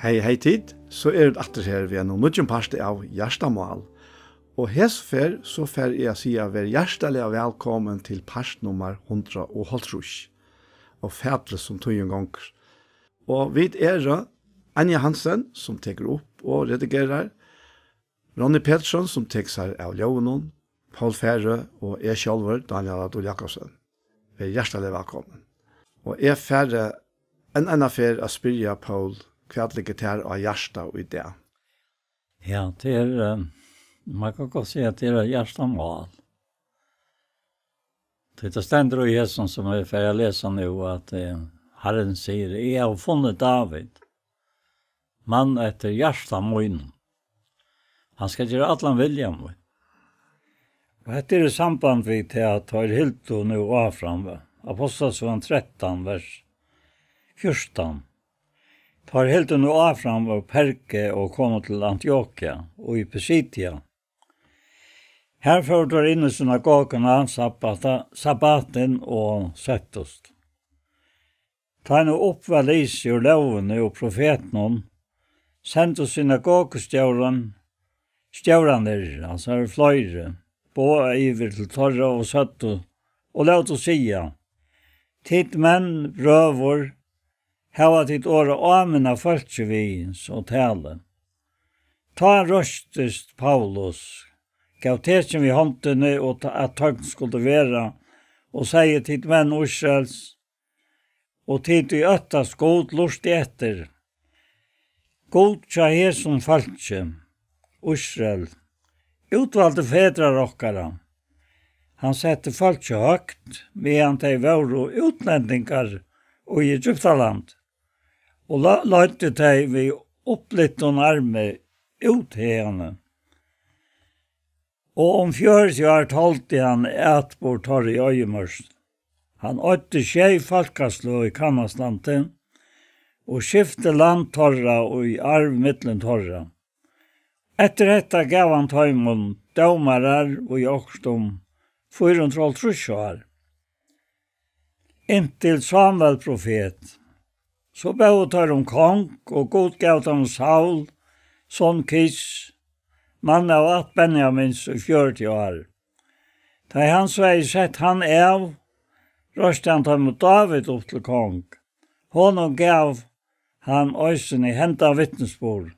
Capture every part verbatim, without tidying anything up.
Hey, hey tit, so eru vit aftur her við einum nýggjum parti av Hjartamál. Og hesa ferð, so fari eg at siga, ver hjartaliga vælkomin til part nummar hundrað og hálvtrýss. Og fætligt sum tíðin gongur. Og vit eru Anja Hansen, sum tekur upp og redigerar, Ronny Petersson, sum tekur sær av ljóðinum, Poul Færø og eg sjálvur, Daniel Adol Jakobsen. Ver hjartaliga vælkomin. Og eg fari enn eina ferð at spyrja Poul, hvat liggur tær á hjarta í dag? Ja, tað er, eh, man kann gott siga, at tað er hjartamál. Tí tað stendur í hesum, sum eg fari at lesa nú, at, eh, Harrin sigur: "Eg havi funnið David, mann eftir hjarta mínum. Hann skal gera allan vilja mín." Og hetta er í samband við tað, at teir hildu nú áfram, Ápostlasøgan trettan, vers fjúrtan. Teir hildu nú áfram av Perge og komu til Antiokia og í Pisidia. Her fóru teir inn í synagoguna sabbata-, sabbatin og settust. Tá nú upp var lisið úr lógini og profetunum, sendu synagogustjóran, stjóranir, altso fleiri, boð yvir til teirra og søgdu, og lótu siga: "Tit menn, brøður, hava tit orð at áminna fólkið við, so talið." Tá reistist Paulus, gav tekin við hondini og ta-, at tøgn skuldi vera, og segði: "Tit menn Ísraels, og tit, ið óttast Gud, lurtið eftir. Gud hjá hesum fólki, Ísrael, útvaldi fedrar okkara. Hann setti fólkið høgt, meðan tey vóru útlendingar í Egyptaland, og le-, leiddi tey við upplyftum armi út hiðani. Og um fjøruti ár toldi hann atburð teirra í oyðimørk. Hann oyddi sjey fólkasløg í Kanaanslandi og skifti land teirra í arv millum teirra. Eftir hetta gav hann teimum dómarar í okkurt um fýra hundrað og hálvtrýss ár, inntil Sámuel profet. So bóðu teir um kong, og Gud gav teimum Saul, son Kis, mann av ætt Benjamins, í fjøruti ár. Tá ið hann so hevði sett hann av, reisti hann teimum Dávid upp til kong. Honum gav hann eisini henda vitnisburð: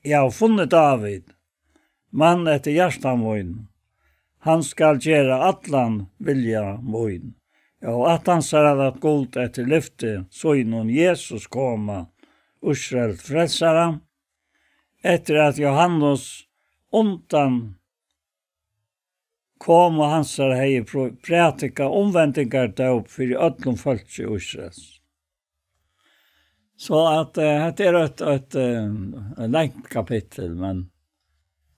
"Eg havi funnið Dávid, mann eftir hjarta mín. Hann skal gera allan vilja mín." Og ætt hansara læt Gud eftir lyfti sínum Jesus koma, Ísrael frelsara, eftir at Jóhannes undan komu hansara hevði pro-, prædikað umvendingardóp fyri øllum fólki Ísraels. So at, eh, hetta er eitt, eitt, eh, eitt langt kapittul, men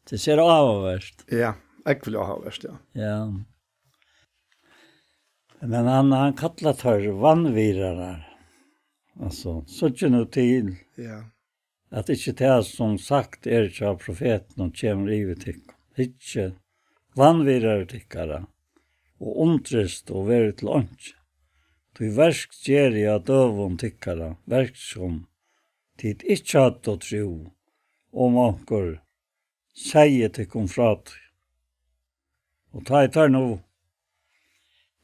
tað er sera áhugavert. Ja, ógvuliga áhugavert, ja. Ja. Men hann, hann kallar teir vanvirðarar. Altso, síggið nú til, ja, at ikki tað, sum sagt er hjá profetunum, kemur yvir tykkum. Hyggið, vanvirðarar tykkara, og undrist og verið til einki. Tí verk geri eg á døgum tykkara, verk, sum tit ikki høvdu trúð, um onkur segði tykkum frá tí. Og tá ið teir nú,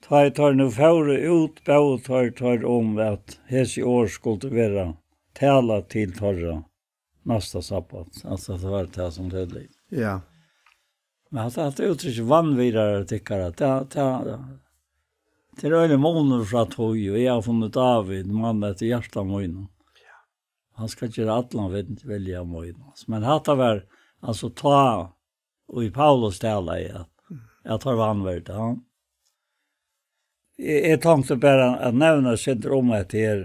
tá ið teir nú fóru út, bóðu teir teir um, at hesi orð skuldu vera talað til teirra næsta sabbat. Altso, tað var tað, sum tað bleiv. Ja. Men hatta, hatta úttrykk, vanvirðarar tykkara, tað, tað, tað er øgiliga munur frá tí, og eg havi funnið Dávid, mann eftir hjarta mínum. Ja. Hann skal gera allan vin-, vilja mín. Men hatta var, altso, tá, og í Paulus talaði, at, at teir vanvirdu, ja. Eg, eg tonkti bara at nevna eitt sindur um hetta her.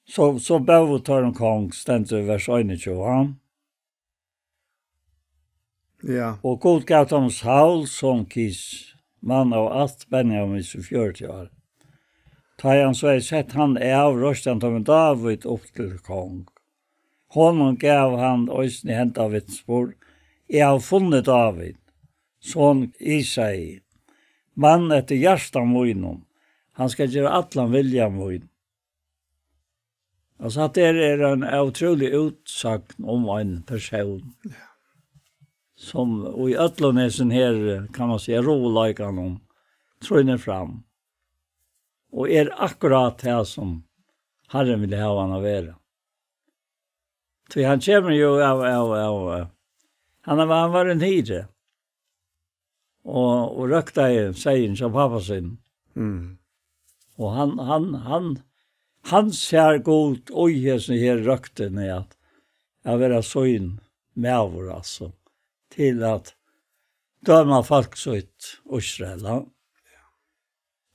So, so bóðu teir um kong, stendur í vers einogtjúgu, ja. Ja. Og Gud gav teimum Saul, son Kis, mann av ætt Benjamins, í fjøruti ár. Tá ið hann so hevði sett hann av, reisti hann teimum Dávid upp til kong. Honum gav hann eisini henda vitnisburð: Eg havi funnið Dávid, son Isai, mann eftir hjarta mínum. Hann skal gera allan vilja mín. Altso, hatta er, er ein ótrúlig útsøgn um ein persón, sum í øllum hesum her, kann man siga, ruðuleikanum trínur fram. Og er akkurát tað, sum Harrin vil hava hann at vera. Tí hann kemur jú av, av, av, eh, hann var, hann var ein hirði. Og, og røktaði seyðin hjá pápa sínum. Mm. Og hann, hann, hann, hann sær Gud í hesum her røktini at, at vera sín maður, altso, til at døma fólk sítt Ísrael, ja.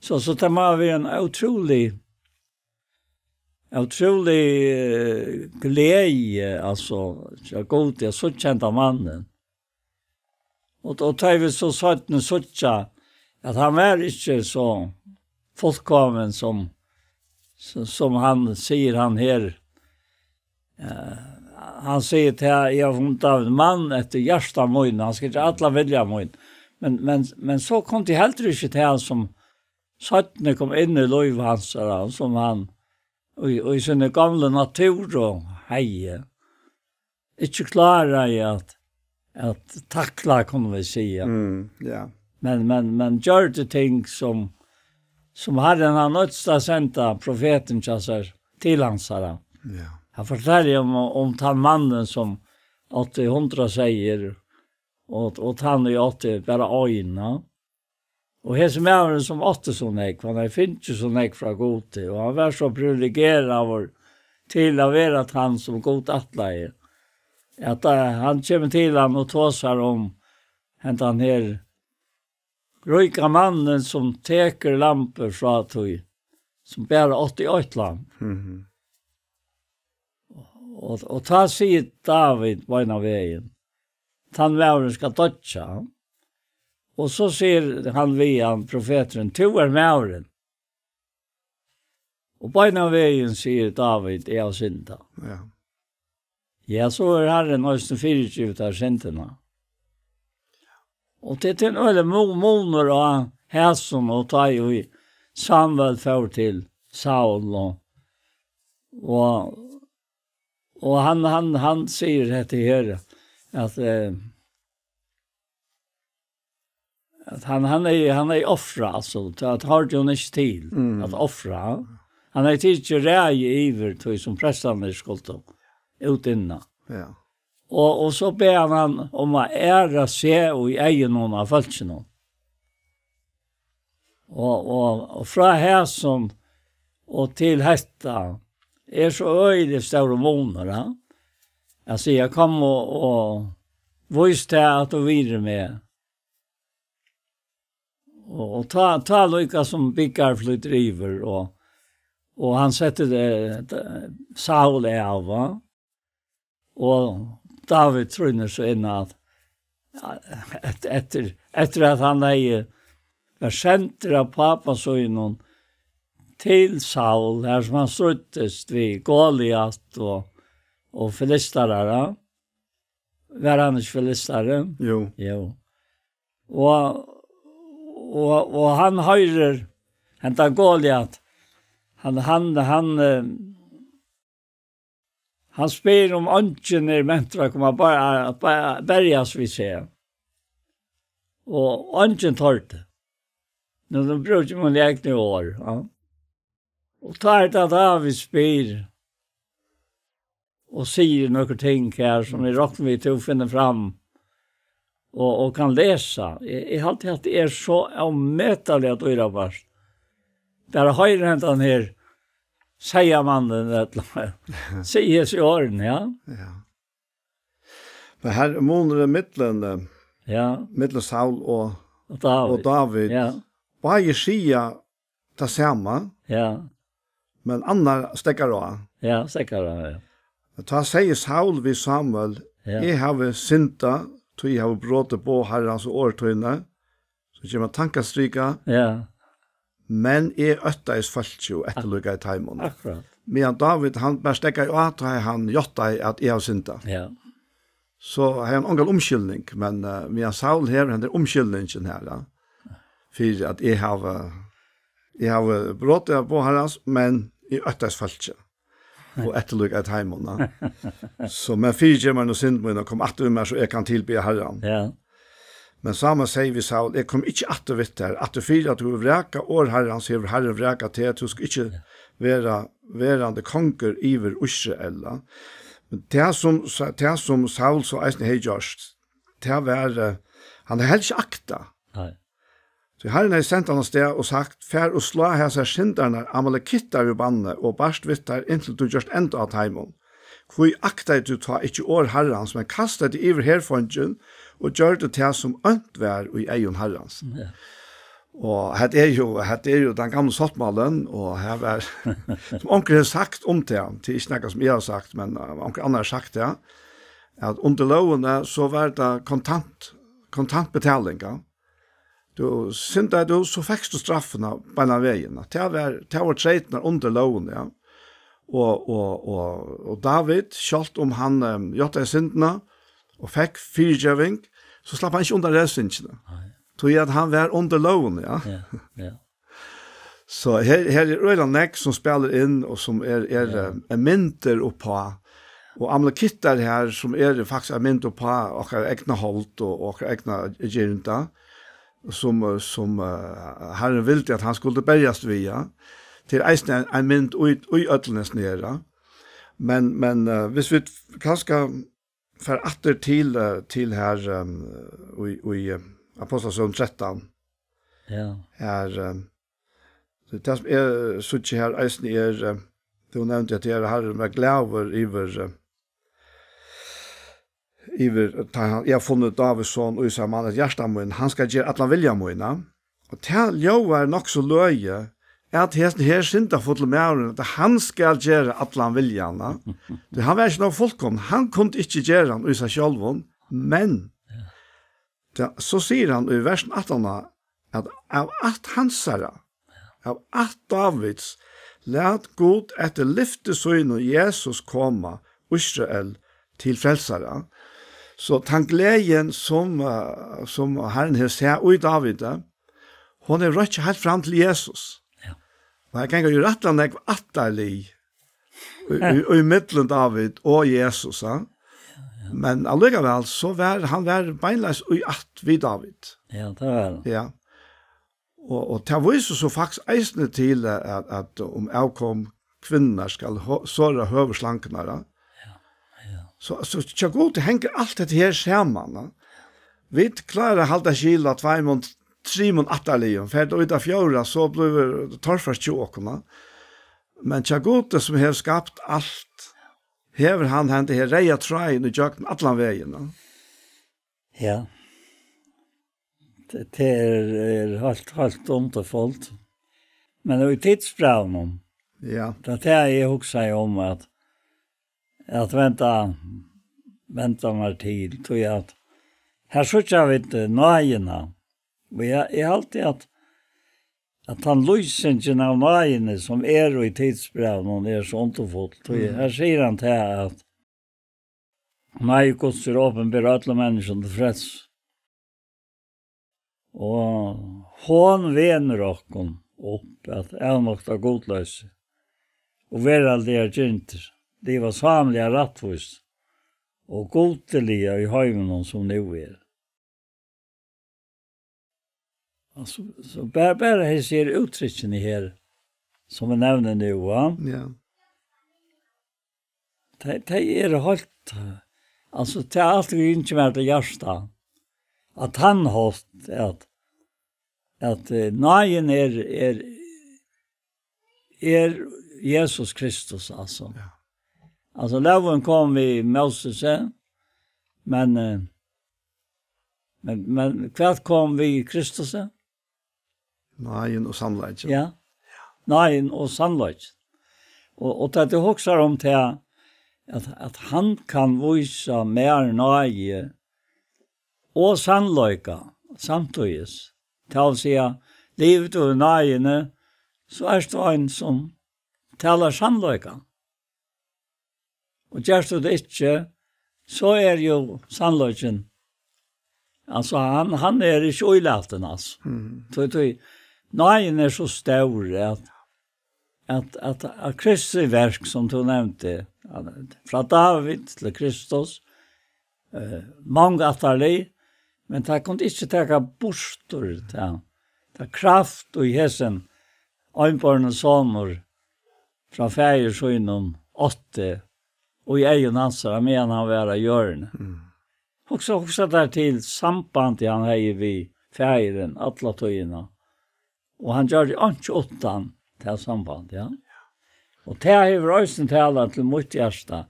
So, so tað má vera ein ótrúlig, ótrúlig, eh, gleði, altso, hjá Gudi at síggja henda mannin. Og, og tá vit so seinni síggja, at hann var ikki so fullkomin sum, sum, sum hann sigur hann her. Eh, hann sigur til, "Eg havi funnið Dávid, mann eftir hjarta mín, hann skal gera allan vilja mín." Men, men, men so kundi heldur ikki tað sum seinni kom inn í lív hansara, sum hann í, í síni gomlu natúru hevði, ikki kláraði at, at takla, kunnu vit siga. Mm, ja. Men, men, men gjørdi ting sum, sum Harrin hann noyddist at senda profetin hjá sær til hansara. Ja. Hann fortelur um, um tann mannin sum átti hundrað seyðir, og, og tann ið átti bara eina. Og hesin maðurin sum átti so nógv, hann hevði fingið so nógv frá Gudi, og hann var so privilegeraður til at vera tann sum Gud ætlaði, at, eh, hann kemur til hann og tosar um hendan her ríka mannin sum tekur lambið frá tí, sum bara átti eitt lamb. Mhm. Og, og tá sigur Dávid beinan vegin, "Tann maðurin skal doyggja." Og so sigur hann við hann, profeturin, "Tú ert maðurin." Og beinan vegin sigur Dávid, "Eg havi syndað." Ja. Ja, so er Harrin eisini fyrigivið tær syndina. Og tað er ein øgiligur mu-, munur á hesum og tá ið Samuel fór til Saul og, og, og hann, hann, hann sigur hetta her, at, eh, at hann, hann er, hann er ofrað, altso, tað, tað hoyrdi hon ikki til, mm, at ofra. Hann hevði tikið ræði yvir tí sum prestarnir skuldu útinna. Ja. Og, og so bað hann um at æra seg í eygunum á fólkinum. Og, og, og frá hesum og til hetta er so øgiliga stórur munur, ja? At siga, "Kom og, og vís tað, at tú virðir meg." Og, og tá, tá líka sum bikar flytur yvir, og, og hann setti, eh, Saul av, va? Og Dávid trýnir so inn at, ja, et-, eftir, eftir at hann hevði verið sendur av pápa sínum til Saul, har sum hann stríddist við Goliat og, og filistarar, ja. Var hann ikki filistari? Jú. Jú. Og, og, og hann hoyrir, hendan Goliat, hann, hann, hann, eh, hann spyr um eingin er mentur at koma bara, bara berjast við seg. Og eingin tordi. Nú, nú brúki eg míni egnu orð, ja. Og tá er tað Dávid spyr, og sigur nøkur ting her, sum eg rokni við, tú finnur fram og, og kann lesa. Eg, eg haldi, at tað er so ómetaliga dýrabært. Bara hoyra hendan her, siga mannin, ella, siga hesi orðini, ja. Ja. Men her er munurin millum, eh, ja, millum Saul og, og Dávid. Og Dávid. Ja. Báðir siga tað sama, ja, men annar steðgar á. Ja, steðgar á, ja. Tá segði Saul við Samuel, ja, "Eg havi syndað, tí eg havi brotið boð Harrans og orð tíni." So kemur tankastrika, ja, "Men eg óttaðist fólkið og eftirlíkaði teimum." Akkurát. Meðan Dávid, hann bara steðgaði á, tá hann játtaði, at eg havi syndað. Ja. So hevði hann ongan umskylning, men, eh, meðan Saul hevur henda umskyldningin her, ja, fyri at eg havi, eg havi brotið boð Harrans, men eg óttaðist fólkið. og eftirlíka teimum, ja. So, men fyrigev mær nú synd mína, kom aftur við mær, so eg kann tilbiðja Harran. Ja. Men Sámuel segði við Saul: Eg kom ikki aftur við tær, aftur fyri at tú hevur vrakað orð Harrans, hevur Harrin vrakað teg, tú skalt ikki vera verandi kongur yvir Ísrael. Men tað sum, tað sum Saul so eisini hevði gjørt, tað var, eh, hann hevði helst ikki aktað. Nei. Tí Harrin hevði sent hann av stað og sagt: Far og slá hasar syndararnar Amalekittar úr banni, og bart við teir, inntil tú gjørt enda á teimum. Hví aktaði tú tá ikki orð Harrans, men kastaði teg yvir herfongin og gjørdi tað, sum ónt var í eygum Harrans? Ja. Og hetta er jo, hetta er jo den gamle sáttmálen, og her var, sum onkur hevur sagt um tað, tað er ikki nakað sum eg havi sagt, men, eh, onkur annar hevur sagt tað, at undir lógini, so var tað kontant, kontant betaling, ja. Tú syndaði tú, so fekst tú straffina beinan vegin. Tað var, tað var treytirnar undir lógini, ja. Og, og, og, og David, sjálvt um hann, em, játtaði syndina og fekk fyrigeving, so slapp hann ikki undan revsingini. Nei. Tí at hann var undir lógini, ja. Ja, ja. So her, her er øgiliga nógv sum spælir inn og sum er, er, ja, eh, er myndir uppá. Og Amalekittar her, sum er faktiskt ein mynd uppá okkara egna hold og, og okkara egna girnda, sum, eh, sum, eh, Harrin vildi at hann skuldi berjast við, ja. Til eisini ein, ein mynd í, í øllum hesum her, ja. Men, men, eh, hvis vit kanska fara aftur til, eh, til her, ehm, í, í, eh, Apostlasøguni trettan. Ja. Her, ehm, so tað sum eg síggi her eisini er, eh, tú nevndi at her Harrin var glaður yvir, eh, yvir, tá hann, eg havi funnið Davids son, Ísaks mann, eftir hjarta mínum, hann skal gera allan vilja mín. Og tað ljóðar nokk so løgið, at hesin her syndafulli maðurin, at hann skal gera allan viljan, ja. Tí hann var ikki nóg fullkomin, hann kundi ikki gera hann í sær sjálvum, men, ja, tað, so sigur hann í versinum aftaná, at av ætt hansara, av ætt Davids, læt Gud eftir lyfti sínum Jesus koma Ísrael til frelsara. So tann gleðin, sum, eh, sum Harrin hevur sæð í Davidi, hon hevur reitt heilt fram til Jesus. Ja. Og her ganga jo rættiliga nógv ættarlið í, í, í millum David og Jesus, ja. Ja, ja. Men allíkavæl, so var, hann var beinleiðis í ætt við David. Ja, tað var hann. Ja. Og, og tað vísir so faktiskt eisini til, at, at um avkom kvinnunnar skal ho-, såra høvuðsslanguna, ja. Ja, ja. So, so hjá Gudi hongur alt hetta her saman, ja. Vit klára at halda skil á tveimum, trimum ættarliðum. Fer tað í tað fjórða, so blívur torført hjá okkum, ja. Men hjá Gudi, sum hevur skapt alt, hevur hann henda her reyða tráðin í gjøgnum allan vegin, ja. Ja. Tað, tað er, er heilt, heilt undurfult. Men í tidsbrævinum, ja, tað er tað eg hugsaði um at, at venda, venda mær til, tí at her síggja vit, eh, náðina. Og eg, eg haldi at, at tann lýsingin av náðini sum er í tidsbrævinum er so undurfull. Tí, mm, her sigur hann tað at náði Guds er opinberað øllum menniskjum til frelsu. Og hon venur okkum upp at avnokta gudloysi og veraldligar girndir, liva sámliga, rættvíst og gudiliga í heiminum, sum nú er. Altso, so bara, bara hesi her úttrykkini her, sum vit nevna nú, va? Ja. Tey, tey eru heilt, altso, tað er alt, eg ynski mær til hjarta, at hann helt at, at, eh, náðin er, er, er Jesus Kristus, altso. Ja. Altso, lógin kom við Mósesi, men, eh, men, men hvat kom við Kristusi? Náðin og sannleikin. Ja, náðin og sannleikin. Og, og tá tú hugsar um tað, at, at hann kann vísa mær náði og sannleika samtíðis. Tað vil siga, livir tú í náðini, so ert tú ein sum talar sannleika. Og gert tú tað ikki, so er jo sannleikin, altso, hann, hann er ikki ílatin, altso. Mm. Tí, tí, náðin er so stór, at, at, at, at Kristi verk, sum tú nevndi, frá David til Kristus, eh, mong ættarlig, men tað kundi ikki taka burtur tað, tað kraft í hesin einborni sonur frá faðir sínum átti í eygum hansara, meðan hann var á jørðini. Mm. Hugsa, hugsa tær til sambandið hann hevði við faðirin alla tíðina. Og hann gjørdi einki uttan tað sambandið, ja. Og tað hevur eisini talað til mítt hjarta,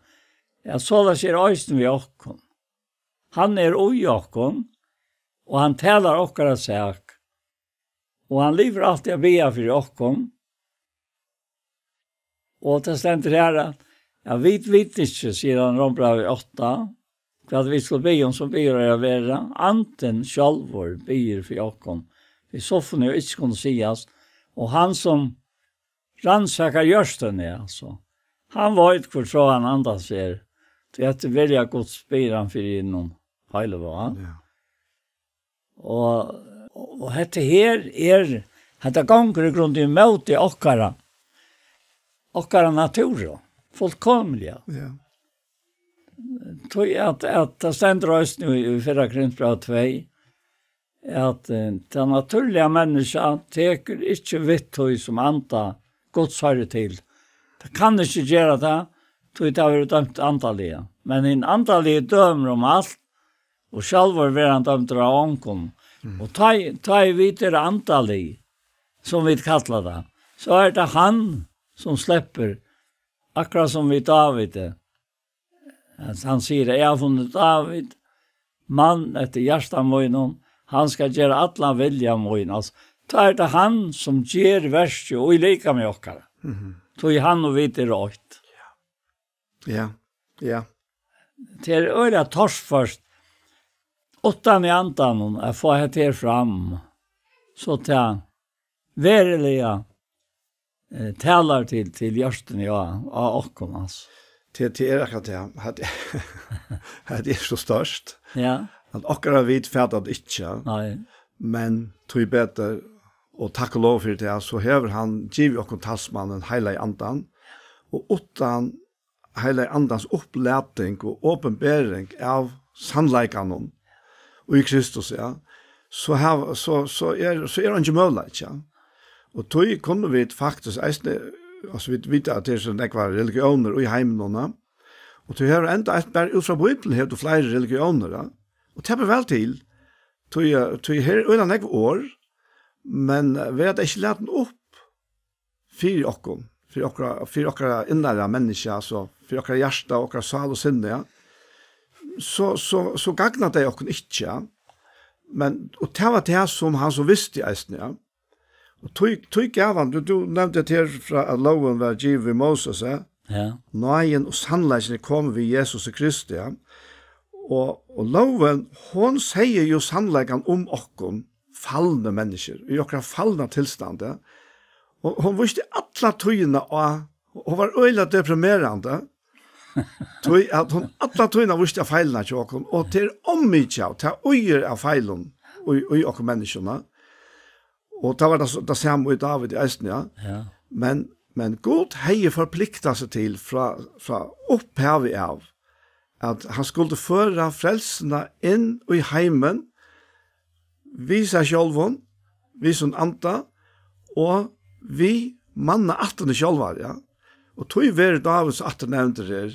at soleiðis er eisini við okkum. Hann er í okkum, og hann talar okkara sak, og hann livir altíð at biðja fyri okkum. Og tað stendur her, at, ja, vit vita ikki, sigur hann, Rómbrævið átta, hvat vit skulu biðja um, sum biður er at vera. Andin sjálvur biður fyri okkum, við sufnum, ið ikki kunnu sigast, og hann, sum rannsakar hjørtuni, altso, hann veit, hvør tráð hann andans er, tí eftir vilja Guds biður hann fyri hinum heilagu, va? Ja. Og, og hetta her er, hetta gongur í grund ímóti okkara, okkara natúru, fullkomiliga. Ja. Tí at, at tað stendur eisini í, í fyrra Korintbræv tvey, at, eh, tað natúrliga menniskja tekur ikki við tí, sum anda Guds hoyrir til. Tað kann ikki gera tað, tí tað verður dømt andaliga. Men hin andaligi dømir um alt, og sjálvur verður hann dømdur av ongum. Mm. Og tá, tá ið vit eru andalig, sum vit kalla tað, so er tað hann, sum sleppur, akkurát sum við Dávidi. At hann sigur, at eg havi funnið Dávid, mann eftir hjarta mínum, hann skal gera allan vilja mín. Altso, tá er tað hann, sum ger verkið í likami okkara. Mhm. Tí hann og vit eru eitt. Ja, ja. Tað er øgiliga torført, uttan í andanum, at fáa hetta her fram. So tað veruliga, eh, talar til, til hjørtuni á, á okkum, altso. Tað, tað er akkurát tað. At, at tað er so stórt. Ja. At okkara vit fatar tað ikki. Nei. Men tíbetur, og takk og lov fyri tað, so hevur hann givið okkum talsmannin, Heilaga Andan. Og uttan Heilaga Andans upplating og opinbering av sannleikanum í Kristus, ja, so hava, so, so er, so er eingin møguleiki, ja. Og tí kunnu vit faktiskt eisini, altso, vit vita, at tað eru so nógvar religiónir í heiminum, ja. Og tú hevur enda eitt, bara út frá Bíbliuni hevur tú fleiri religiónir, ja. Og tað ber væl til. Tí, eh, tí her er øgiliga nógv orð, men, eh, verða tey ikki latin upp fyri okkum, fyri okkara, fyri okkara innara menniskja, altso, fyri okkara hjarta, okkara sál og sinni, ja, so, so, so gagna tey okkum ikki, ja. Men, og tað var tað, sum hann so visti eisini, ja. Og tí, tí gav hann, tú, tú nevndi tað her frá, at lógin var givin við Moses, ja. Ja. Náðin og sannleikin er komin við Jesus Kristi, ja. Og, og lógin, hon segði jo sannleikan um okkum, falnu menniskjur, í okkara falna tilstand, ja. Og hon vísti alla tíðina á, hon var øgiliga deprimerandi, tí at hon alla tíðina vísti á feilirnar hjá okkum, og tað er ov mikið av, tað ýtir av feilum í, í okkum menniskjum. Og tað var tað, tað sama í Dávid eisini, ja. Ja. Men, men Gud hevði forpliktað seg til frá, frá upphavi av, at hann skuldi føra frelsuna inn í heimin við sær sjálvum, við sín anda og við mannaættini sjálvari, ja. Og tí verður Dávids ættir nevndir her.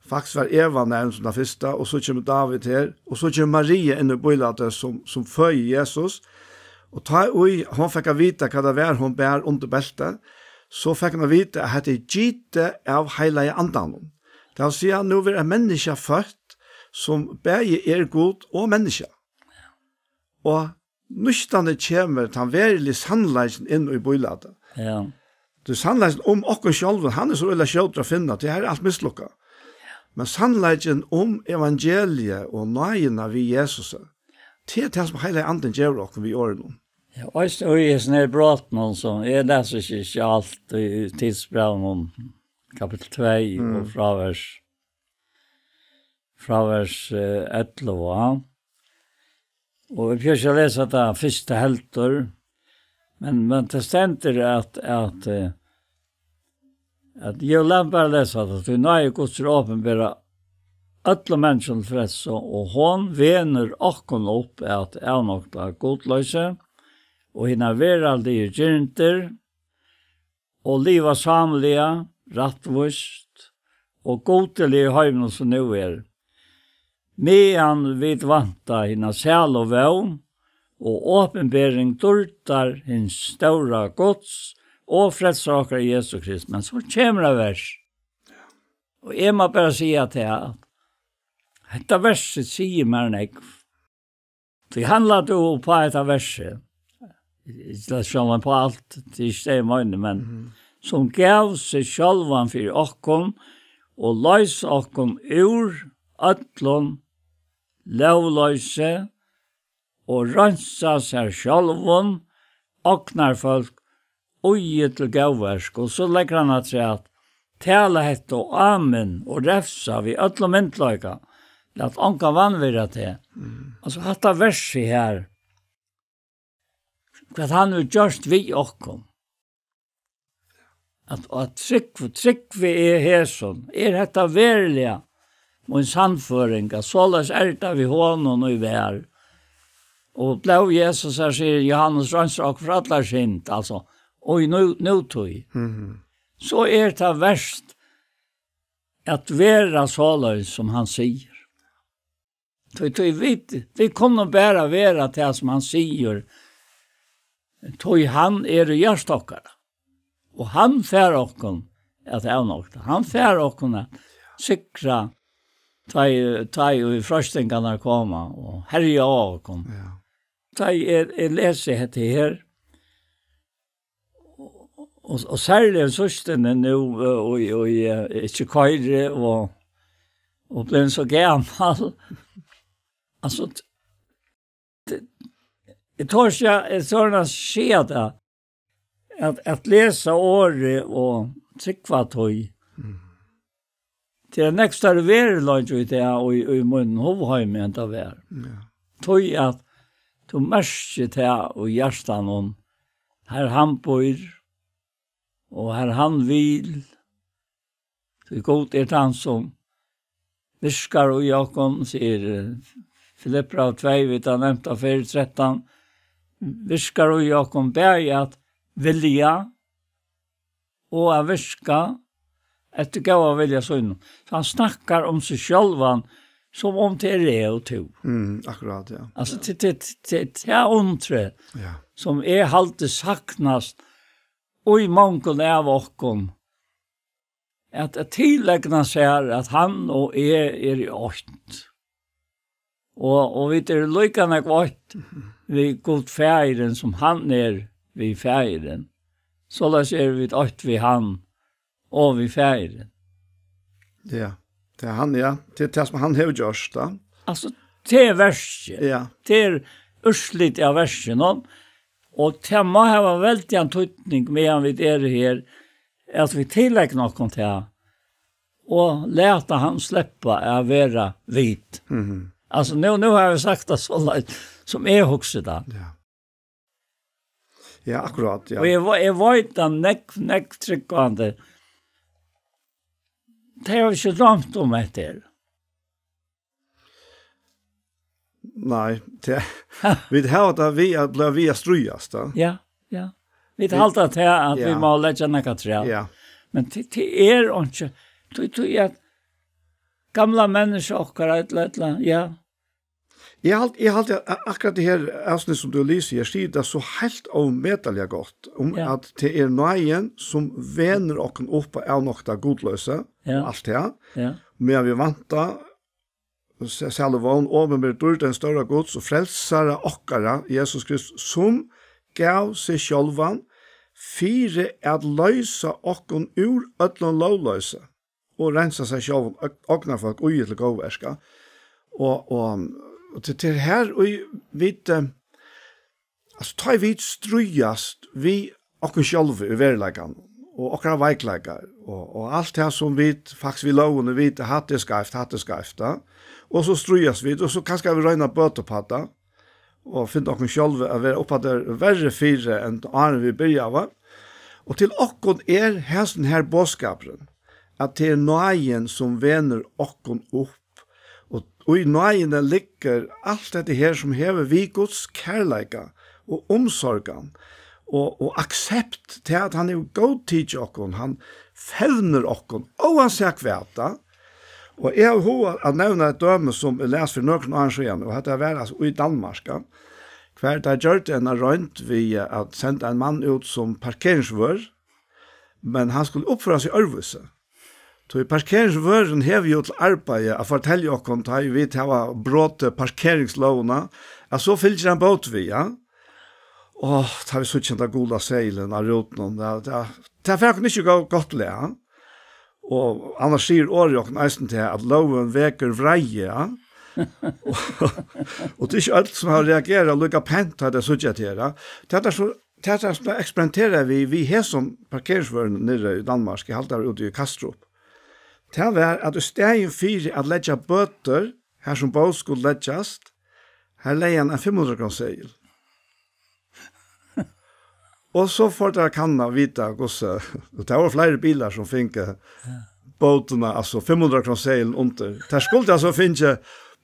Faktiskt var Eva nevnd sum tann fyrsta, og so kemur Dávid her, og so kemur Maria inn í bílætið sum, sum føðir Jesus. Og tá ið hon fekk at vita, hvat tað var, hon bar undir beltið, so fekk hon at vita, at hetta er gitið av Heilaga Andanum. Tað vil siga, nú verður eitt menniskja føtt, sum bæði er Gud og menniskja. Og nústani kemur tann veruligi sannleikin inn í bílætið. Ja. Tí sannleikin um okkum sjálvum, hann er so øgiliga skjótur at finna, tí her er alt mislukkað. Men sannleikin um evangeliið og náðina við Jesusi, tað er tað, sum Heilagi Andin gevur okkum við orðinum. Ja, og í, í hesum her brotunum, sum eg lesi ikki, ikki alt í Tidsbrævinum, kapitel tvey og Mm. frávers, frávers, eh, ellivu, ja. Og eg fari ikki at lesa tað fyrsta heldur, men, men tað stendur at, at, eh, At eg vil bara lesa tað, tí náði Guds er opinbera øllum menniskjum til frelsu, og hon venur okkum upp at avnokta gudloysi og hinar veraldligu girndir, og liva sámliga, rættvíst og gudiliga í heiminum sum nú er, meðan vit vænta hina sælu vón og opinbering dýrdar hins stóra Guds og frelsara okkara Jesu Krist. Men so kemur eitt vers. Og eg má bara siga tað, at hetta versið sigur mær nógv. Tí handlar tú upp á hetta versið. Eg skal sjálvan på alt, tað er ikki tað eg meini, men Mhm. sum gav seg sjálvan fyri okkum og loys okkum úr øllum lógloysi og reinsa sær sjálvum ognarfólk, íðið til góðverk. Og so leggur hann afturat: Tala hetta og amen, og revsa við øllum myndugleika. Lat ongan vanvirða teg. Mm. Altso, hatta versið her, hvat hann hevur gjørt við okkum. At, at trúgv-, trúgvi eg hesum, er hetta veruliga mín sannføring, at soleiðis er tað við honum, ið var. Og blóð Jesus, her sigur Johannes, reinsar okkum frá allari synd, altso, og í nú, nútíð. Mhm. So er tað verst at vera soleiðis, sum hann sigur. Tí, tí vit, vit kunnu bara vera tað, sum hann sigur, tí hann er í hjarta okkara. Og hann fær okkum at avnokta. Hann fær okkum at sigra, tá ið, tá ið freistingarnar koma og herja á okkum. Ja. Tá eg, eg lesi hetta her, og, og, og serliga síðstuni nú, eh, og, og, eh, ikki koyri og, og blivin so gamal. Altso, t-, t-, eg tori ikki, eg tori ikki at siga tað, at, at lesa orðið og trúgva tí. Mm. Tað er nógv størri veruleiki í tað, og í, í mínum hugheimi, enn tað var. Ja. Tí at tú merkir tað í hjartanum, har hann býr, og har hann vil. Tí Gud er tann, sum virkar í okkum, sigur, eh, Filippibræv tvey, vit hava nevnt tað fyrr, trettan, virkar í okkum bæði at vilja og at virka eftir góða vilja sínum. So hann snakkar um seg sjálvan, sum um tað er eg og tú. Mm, akkurát, ja. Altso, Ja. til, til, til, til tað undrið, Ja. sum eg haldi saknast í mongum av okkum, at, at tilegna sær, at hann og eg eru í eitt. Og, og vit eru líka nógv eitt Mhm. við Gud Faðirin, sum hann er við Faðirin. Soleiðis eru vit eitt við hann og við Faðirin. Ja, tað er hann, ja. Tað er tað, sum hann hevur gjørt, tá. Altso, tað er verkið. Ja. Tað er úrslitið av verkinum. Og tað má hava veldigan týdning, meðan vit eru her, at vit tilegna okkum tað, og lata hann sleppa at vera vit. Mhm. Altso, nú, nú havi eg sagt tað soleiðis, sum eg hugsi tað. Ja. Ja, akkurát, ja. Og eg ve-, eg veit at nógv, nógv trúgvandi, tey hava ikki droymt um hetta her. Nei, tað, vit hava tað við at blíva við at stríðast, tá. Ja, ja. Vit Vit halda tað at vit Ja. má leggja nakað afturat. Ja. Men tað, tað er einki, tí, tí at gamla menniskja okkara, ella, ella, ja. Eg hald-, eg haldi at a-, akkurát tað her avsnitt, sum tú lesur her, sigur tað so heilt ómetaliga gott, um Ja. at tað er náðin, sum venur okkum upp at avnokta gudloysi, Ja. og alt tað, Ja. meðan vit vænta s-, sælu vón, opinber dýrd hins stóra Guds og frelsara okkara, Jesus Kristus, sum gav seg sjálvan fyri at loysa okkum úr øllum lógloysi og reinsa sær sjálvum og ognarfólk, íðið til góðverka. Og, og, og til, til her, og vit, eh, Altso, tá ið vit stríðast við okkum sjálvi í veruleikanum, og okkara veikleikar, og, og alt tað sum vit faktiskt við lógini vita, hatta er skeivt, hatta er skeivt, tá. Og so stríðast vit, og so kanska vit royna at bøta upp á tað, og finna okkum sjálvi at vera upp á tað verri fyri enn áðrenn vit byrjaðu. Og til okkum er hesin her boðskapurin, at tað er náðin, sum venur okkum upp. Og í náðini liggur alt hetta her, sum hevur við Guds kærleika og umsorgan og, og aksept til, at hann hevur góðtikið okkum, hann fevnir okkum, óansæð hvat, da. Og eg havi hug at nevna eitt dømi, sum eg las fyri nøkrum árum síðan, og hetta var, altso, í Danmark, ja, hvar teir gjørdu eina roynd við at senda ein mann út sum parkeringsvørð, men hann skuldi uppføra seg øðrvísi. Tí parkeringsvørðurin hevur jú til arbeiði at fortelja okkum, tá ið vit hava brotið parkeringslógina, at so fylgir ein bót við, ja. Og tá vit síggja henda gula seðilin á rútinum, ja, tað, tað fær okkum ikki gott, gott lag. Og annars sigur orðið okkum eisini til, at lógin vekur vreiði, ja. Og, og tað er ikki øll, sum hava reagerað líka pent, tá tey síggja tað her, ja. Tað er so, tað er so eksperimentera við, við hesum parkeringsvørðunum niðri í Danmark, eg haldi, tað var úti í Kastrup. Tað var, at í staðin fyri at leggja bøtur, har sum bót skuldi leggjast, har legði hann ein fimm hundrað krónu seðil. Og so fóru teir at kanna, vita, hvussu, og tað vóru fleiri bilar, sum fingu bótina, altso fimm hundrað krónu seðilin undir. Teir skuldu, altso, fingið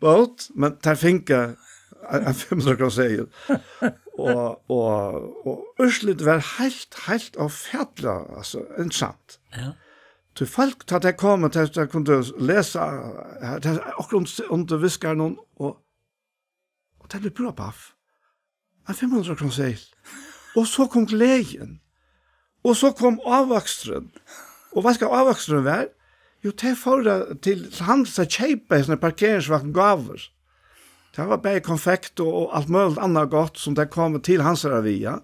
bót, men teir fingu ein, ein fimm hundrað krónu seðil. Og, og, og úrslitið var heilt, heilt ófatiliga, altso, interessant. Ja. Tí fólk, tá tey komu, tey, tey kundu lesa, tey, akkurát undir, undir viskanum, og, og tey blivu púra paff. Ein fimm hundrað krónu seðil. Og so kom gleðin. Og so kom ávøksturin. Og veitst hvat ávøksturin var? Jú, tey fóru til Hans at keypa hesar parkeringsvaktin gávur. Tað var bæði konfekt og, og alt møguligt annað gott, sum tey komu til Hansara við, ja.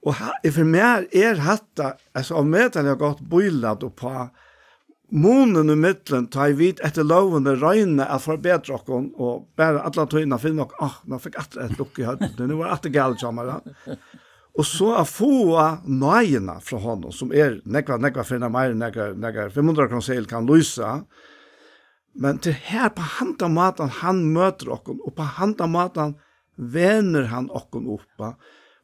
Og ha-, fyri mær er hatta, altso, ómetaliga gott bílæt uppá munin ímillum, tá ið vit eftir lógini royna at forbetra okkum, og bara alla tíðina finna okkum, "Áh, nú fekk aftur eitt dukk í høvdið, nú var aftur galið hjá mær, ja." Og so at fáa náðina frá honum, sum er nógvar, nógvar ferðir meira enn nakar, nakar fimm hundrað krónu seðil kann lýsa, men tað er her, á handan mátan hann møtir okkum, og á handan mátan venur hann okkum upp, va?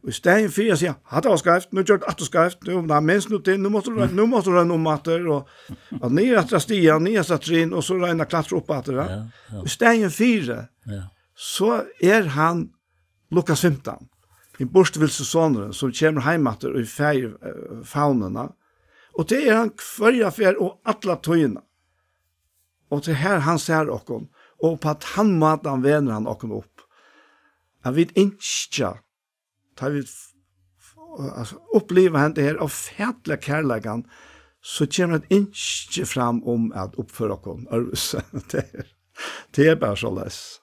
Og í staðin fyri at siga, "Hatta var skeivt, nú ger tú aftur skeivt, nú, nei, minst nú til, nú mást tú royna, nú mást tú royna um aftur, og, og niður aftur á stigan, niður aftur á trin, og so royna at klatra upp aftur, va?" Ja, ja. Í staðin fyri, ja, so er hann Lukas fimtan, hin burturvilsti sonurin, sum kemur heim aftur í faðir, eh, favnina. Og tað er hann hvørja ferð og alla tíðina. Og tað er her hann sær okkum, og á tann mátan venur hann okkum upp. At vit ynskja, tá vit f-, f-, altso, uppliva henda her ófatiliga kærleikan, so kemur eitt ynski fram um at uppføra okkum øðrvísi. Tað er, tað er bara soleiðis.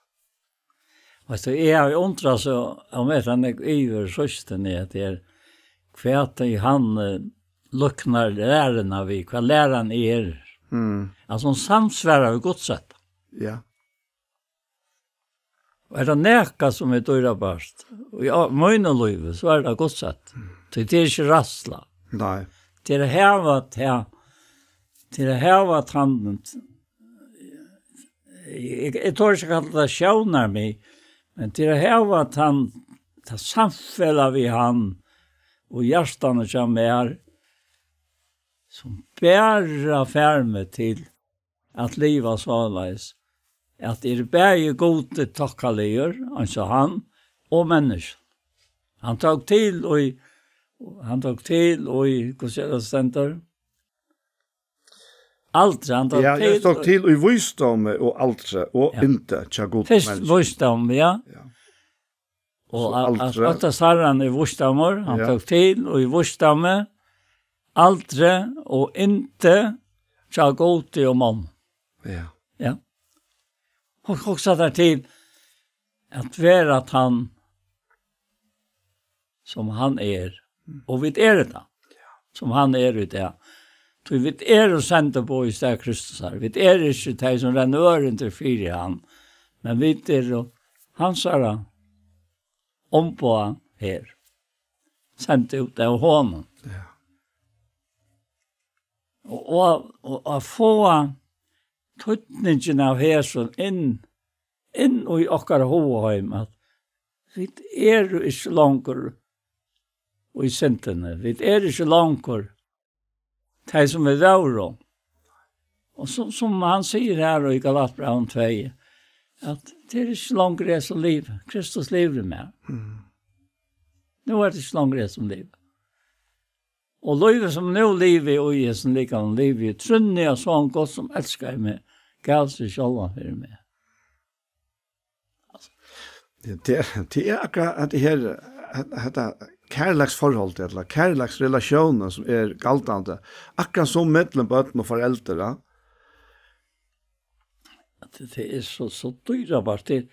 Veitst tú, eg havi undrað so, um eg kann ikki yvir systurni, at tað er, hvat er hann, eh, líknar læruna við, hvat læran er. Mm. Altso, hon samsvarar við Guds sett. Ja. Og er tað nakað, sum er dýrabart, í á-, mínum lívi, so er tað Guds sett. Mm. Tí tað er ikki ræðsla. Nei. Tað er at hava tað, tað er at hava tann, eg, eg, eg tori ikki at kalla tað sjónarmið, men tað er at hava tann, tað samfelag við hann og hjartanu hjá mær, sum bara fær meg til at liva soleiðis, at eg eri bæði Gudi tokkaligur, eins og hann, og menniskjum. Hann tók til í, hann tók til í, hvussu er tað stendur? Aldri, hann tók Ja, til eg tók í til í vísdómi og aldri og Ja. yndi hjá Gud og Fyrst menniskjum. vísdóm, ja. Ja. Og So a-, aldri. at, at Herren er vísdómur, hann Ja. tók til í vísdómi, aldri og yndi hjá Gudi og monnum. Ja. Ja. Hug-, hugsa tær til at vera tann sum hann er. Og vit eru tað, sum hann er í dag. Tí vit eru sendiboð í stað Kristusar. Vit eru ikki tey, sum renna ørindi fyri hann, men vit eru hansara umboð her. Send út av honum. Ja. Og, og, og at fáa týdningin av hesum inn, inn í okkara hugaheim, at vit eru ikki longur í syndini. Vit eru ikki longur tey, sum vit vóru. Og sum, sum hann sigur her í Galatbrævinum tvey, at tað er ikki longur eg sum livi, Kristus livir í mær. Mm. Nú er tað ikki longur eg sum livi. Og lívið, sum nú livi í hesum likamum, livi í trúnni á Son Guds, sum elskaði meg, gav seg sjálvan fyri meg. Ja, tað er, tað er akkurát at tað her, at, at tað kærleiksforhold, ella kærleiksrelatiónin, sum er galdandi, akkurát sum millum børn og foreldur, ja. At tað, tað er so, so dýrabart. Tað,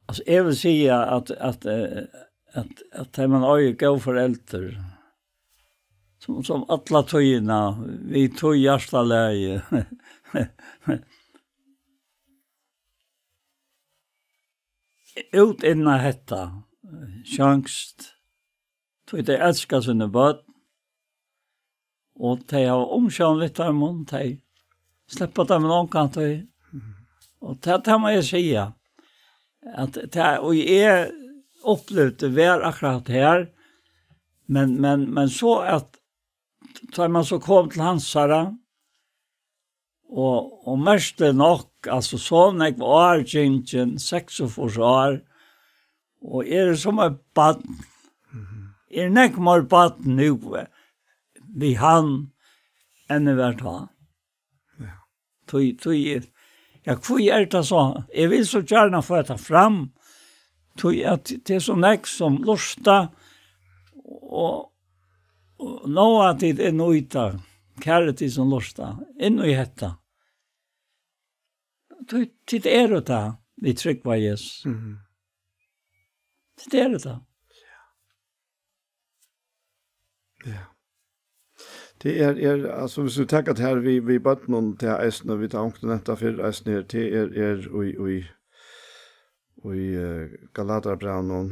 altso, eg vil siga at, at, eh, at, at tey man eiga góð foreldur, sum, sum alla tíðina, við tí hjartalagi, út inn á hetta, sjónst, tí tey elska síni børn, og tey hava umsjón við teimum, tey sleppa teimum ongantíð. Og tað, tað má eg siga, at tað, og eg upplivdi, var akkurát her, men, men, men so at, tá man so kom til hansara, og, og merkiliga nokk, altso, so nógv ár gingin, seksogfýrs ár, og eg eri sum eitt barn. Mhm. Eg eri nógv meira barn nú, eh, við hann, enn eg var tá. Ja. Tí, tí, ja, hví er tað so? Eg vil so gjarna fáa tað fram, tí at tað er so nógv sum lurta, og, og nú at tit er nýta, kæru tit sum lurta, inn í hetta. Tí, tit eru tað, vit trúgva Jesus. Mhm. Tit eru tað. Ja. Tað er, er, altso, viss vit taka tað her við, við børnum, tað er eisini, vit hava onkuntíð nevnt tað fyrr, eisini her, tað er, er í, í, í, eh, Galatarbrævinum,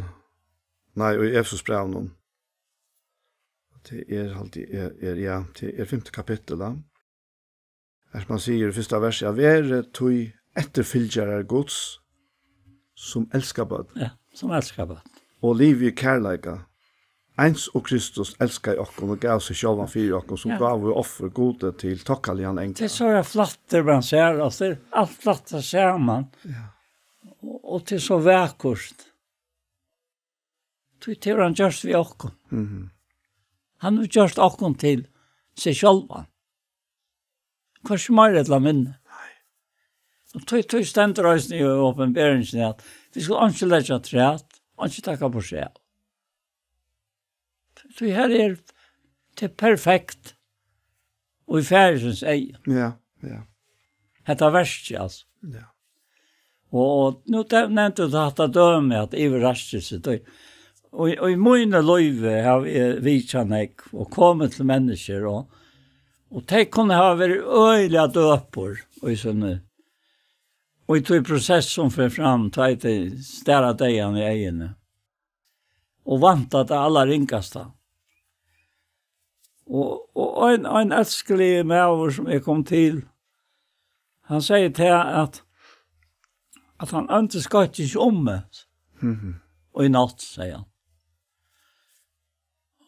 nei, í Efesusbrævinum. Tað er, haldi eg, er, er, ja, tað er fimta kapittul, ja. Her sum hann sigur í fyrsta versi, at verið tí eftirfylgjarar Guds, sum elska børn. Ja, sum elska børn. Og liva í kærleika, eins og Kristus elskaði okkum og gav seg sjálvan fyri okkum sum Ja. gávu og offur Gudi til tokkaligan eingil. Tað er so flatt, tað man sær, altso, tað er alt flatt saman. Ja. Og, og tað er so vakurt. Tí tað hevur hann gjørt við okkum. Mhm. Hann hevur gjørt okkum til seg sjálvan. Hvørki meira ella minni. Nei. Og tí, tí stendur eisini í Opinberingini, at vit skulu einki leggja afturat, einki taka burturav. Tí her er tað perfekt. Og í Faðirsins eyga. Ja, ja. Hetta verkið, altso. Ja. Og, og nú te-, nevndi tú hatta dømi, at yvirraskelse, tí, og, og í míni lívi havi eg vitjað nógv og komið til menniskju, og, og tey kunnu hava verið øgiliga døpur í síni, og í tí prosess sum fer fram, tá ið tey stara deyðan í eyguni og vænta tað allarringasta. Og, og ein, ein elskiligur maður sum eg kom til, hann segði til at, at hann ømdist gott ikki um meg. Mhm. Og í nátt, segði hann.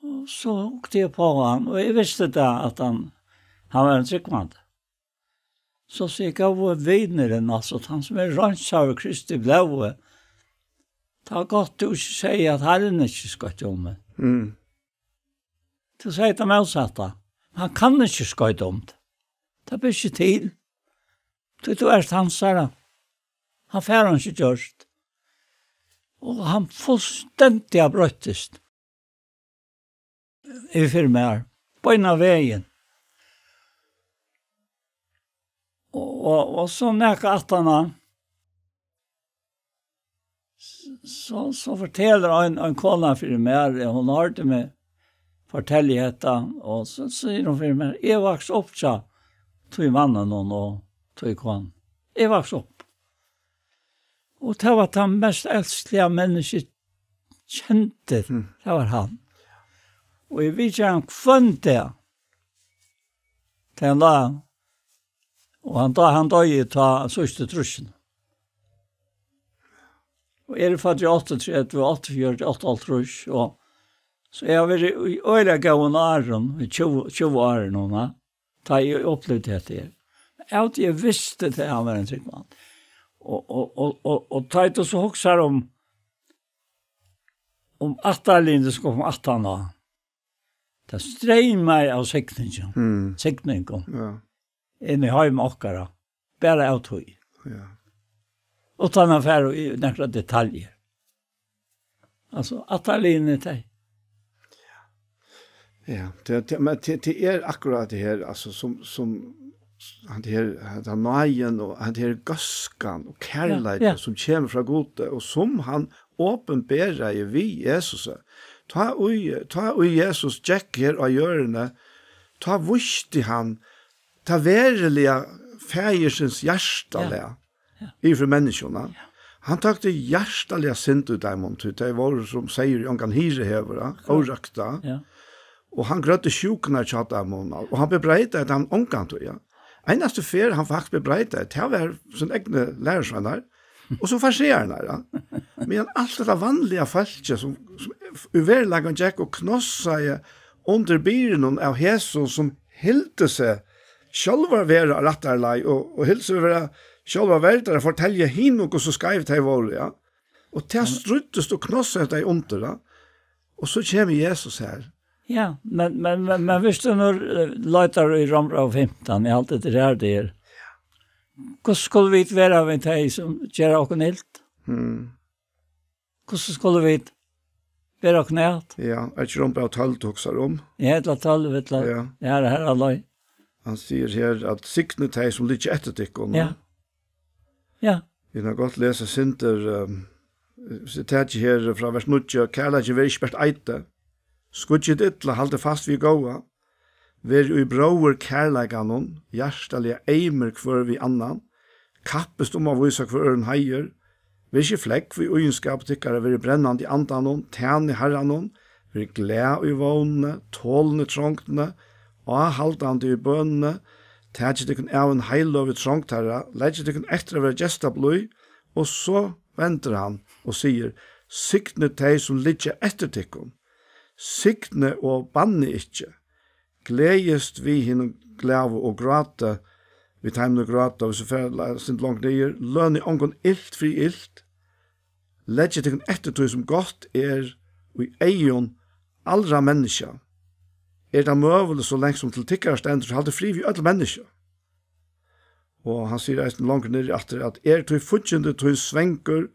Og so hugdi eg upp á hann, og eg visti tað at hann, hann var ein trúgvandi. So sigur, góði vinurin, altso, tann sum er reinsaður í Kristi blóði, tað er gott, tú ikki segði, at Harrin ikki skoytti um meg. Mm. Tú segði tað mótsatta. Hann kann ikki skoyta um teg. Tað ber ikki til. Tí tú ert hansara. Hann fær hann ikki gjørt. Og hann fullstendiga broyttist. Yvir fyri mær. Beinan vegin. Og, og, og so nakað aftaná. S-, so, so fortelur ein, ein kona fyri mær, eh, hon hoyrdi meg fortelja hetta, og so sigur hon fyri mær, eg vaks upp hjá tí manninum og tí konu. Eg vaks upp. Og tað var tað mest elskliga menniskja eg kendi, Mm. tað var hann. Og eg vitjaði hann hvønn dag. Tá hann lá, og hann, tá hann doyði, tá síðstu trýssini. Og eg eri føddur í áttaogtretivu, áttaogfjøruti, áttaoghálvtrýss, og So eg havi verið í øgiliga góðum árum, í tjúgu, tjúgu ár nú, na, tá eg upplivdi hetta her. Av tí eg visti tað, hann var ein trúgvandi. Og, og, og, og, og tá eg so hugsar um, um ættarliðini sum kom aftan á, tað streymaði av signingum, Mm. signingum Ja. inn í heim okkara, bara av tí. Ja. Uttan at fara í nakrar detaljur. Altso, ættarliðini, tey. Ja, tað, tað, men tað, tað er akkurát tað her, altso, sum, sum, hann her, hann náðin og hann her góðskan og kærleikin Ja, ja. sum kemur frá Gudi, og sum hann opinberaði við Jesusi. Tá ið, tá ið Jesus gekk her á jørðini, tá vísti hann tað veruliga faðirsins hjartalag Ja. Ja. yvir fyri menniskjuna. Ja. Hann tók tað hjartaliga synd í teimum, tí tey vóru sum seyður ið ongan hirði hevur, ja, órøkta. Ja. Og hann grøddi sjúkurnar hjá teimum, og hann bebreidaði teimum ongantíð, ja. Einastu ferð hann faktiskt bebreidaði, tað var sín egni lærisveinar, og so fariseararnar, ja. Men alt hetta vanliga fólkið sum, sum í veruleikanum gekk og knossaði undir byrðunum av hesum, sum hildu seg sjálvar vera á rættari leið og, og hildu seg vera sjálvar verdar at fortelja hinum, hvussu skeiv tey vóru, ja. Og tað stríddist og knossaði tey undir, ja. Og so kemur Jesus her. Ja, men, men, men, men viss tú nú, eh, leitar í Rómbrævi fimtan, eg haldi, tað er her, tað er. Hvussu skulu vit vera við tey, sum gera okkum ilt? Hmm. Hvussu skulu vit bera okkum at? Ja, er ikki Rómbræv tólv, tú hugsar um? Ja, ella tólv, ella, Ja. ja, her er leið. Hann sigur her, at signið tey, sum liggja eftir tykkum. Ja. Ja. Vit kunnu gott lesa sindur, ehm, sitati her frá vers níggju: Kærleikin verður ikki bert eiti. Skýggið illa, haldið fast við góða. Verið í bróðurkærleikanum, hjartaliga eymir hvør við annan. Kappist um at vísa hvør øðrum heiður. Verið ikki flógv í íðinskap tykkara, verið brennandi í andanum, tænið Harranum, verið glað í vónini, tolin í trongdini, áhaldandi í bønini, takið tykkum av ein heiløgu í trongd Harra, leggið tykkum eftir at vera gestablíð, og so vendir hann og sigur: Signið tey, sum liggja eftir tykkum. Signið og bannið ikki. Gleðist við hinum glaðu og grátið við teimum, ið gráta, og so fer la-, sinn langt niður. Lønið ongum ilt fyri ilt. Leggið tykkum eftir tí, sum gott er í eygum allra menniskja. Er tað møguligt, so langt sum til tykkara stendur, so haldið frið við øll menniskja. Og hann sigur eisini longur niðri aftur, at er tí fíggindi tín svangur,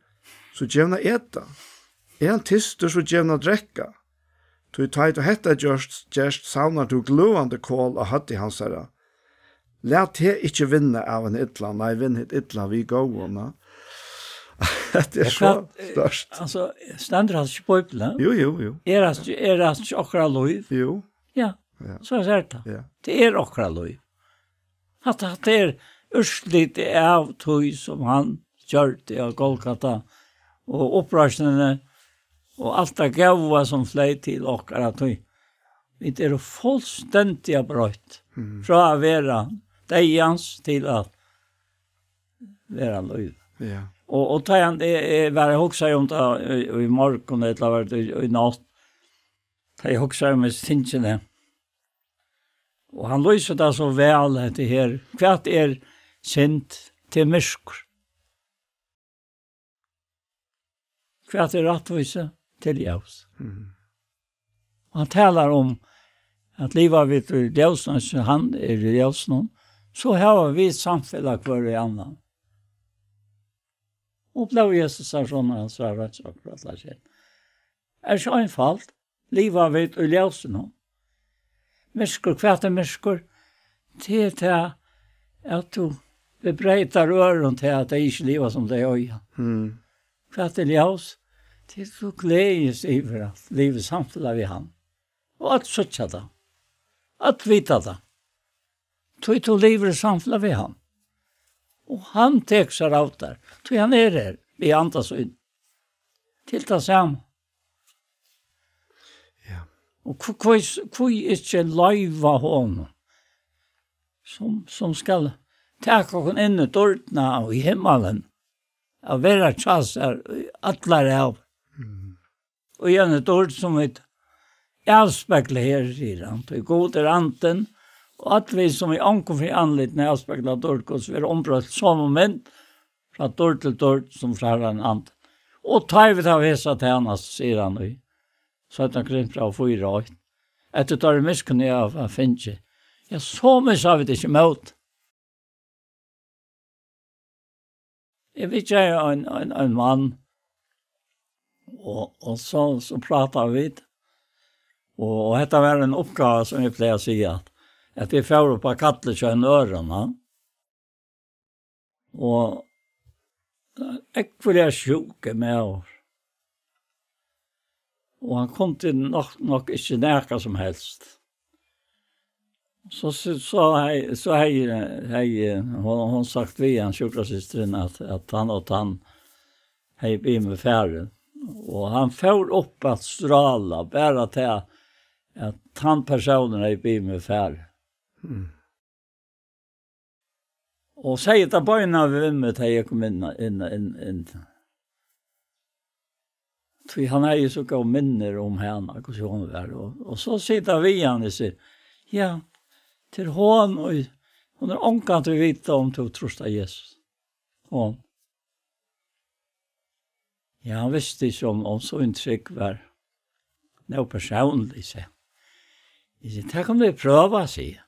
so gev hann at eta. Er hann tystur, so gev hann at drekka. Tí tá ið tú hetta gjørst, gerst, savnar tú gløðandi kol á høvdi hansara. Lat teg ikki vinna av hinum illa, nei, vinn hitt illa við góðum, na. Hetta er Og so hvat, eh, stórt. Altso, stendur hatta ikki í Bíbliuni? Jú, jú, jú. Er hatta, er hatta ikki okkara lív? Jú. Ja, Ja. so er tað. Ja. Tað er okkara lív. Hatta, hatta er úrslitið av tí, sum hann gjørdi á Golgata, og uppreisnini, og alt tað góða, sum fleyg til okkara, tí vit eru fullstendiga broytt Mhm. frá at vera deyðans til at vera lív. Ja. Og, og tá hann, eg, eg var og hugsaði um tað í, í morgun, ella var tað í, í nátt, tá eg hugsaði um hesi tingini. Og hann lýsir tað so væl, hetta her. Hvat er synd? Til myrkur. Hvat er rættvísi? Til ljós. Mhm. Og hann talar um at liva vit í ljósinum, sum hann er í ljósinum, so hava vit samfelag hvør við annan. Og blóð Jesus er, sum hann svarar, so for alla skyld. Er so einfalt. Liva vit í ljósinum? Myrkur, hvat er myrkur? Tað er tað, at tú bebreiðir øðrum tað, at tey ikki liva, sum tey eiga. Mm. Hvat er ljós? Tað er, tú gleðist yvir at liva í samfelag við hann. Og øll síggja tað. Øll vita tað. Tí tú livir í samfelag við hann. Og hann tekur sær av tær. Tí hann er her, við anda sín. Til tað sama. Ja. Og hví, hví, hví ikki loyva honum, sum, sum skal taka okkum inn í dýrdina og í himmalin, at vera hjá sær í allar ævir? Mm. Og í eini dýrd, sum vit avspegla her, sigur hann, tí Gud er andin, og øll vit, sum í ongum fyri andlitinum avspegla dýrd Guds, verða umbroytt somu mynd, frá dýrd til dýrd, sum frá Harranum andin. Og tá ið vit hava hesa tænastu, sigur hann í seinna Korintbræv fýra eitt, eftir teirri miskunn, eg havi fingið, ja, so missa vit ikki mót. Eg vitjaði ein, ein, ein mann, og, og so, so prátaðu vit, og, og hetta var ein uppgáva, sum eg plagi at siga, at, at eg fór upp á kallið hjá einum øðrum, ha? Og ógvuliga sjúkur maður. Og hann kundi nokk, nokk ikki nakað sum helst. So, so, so hevði, so hevði, hevði hon, hon sagt við hann, sjúkrasystirin, at, at hann og hann hevði biðið meg farin. Og hann fór upp at strála, bara til at hann persónurin hevði biðið meg farin. Mm. Og segði tað beinanvegin við meg, tá eg kom inn, inn, inn, inn. Tí hann hevði so góð minnir um hana, hvussu hon var. Og, og so sigur hann við hann, og sigur, ja, til hon, og hon er ongantíð vita um tú trýst á Jesus. Og ja, hann visti ikki um, um sín trúgv var nóg persónlig, seg. Eg sigi, tað kunnu vit prøva, sigi eg.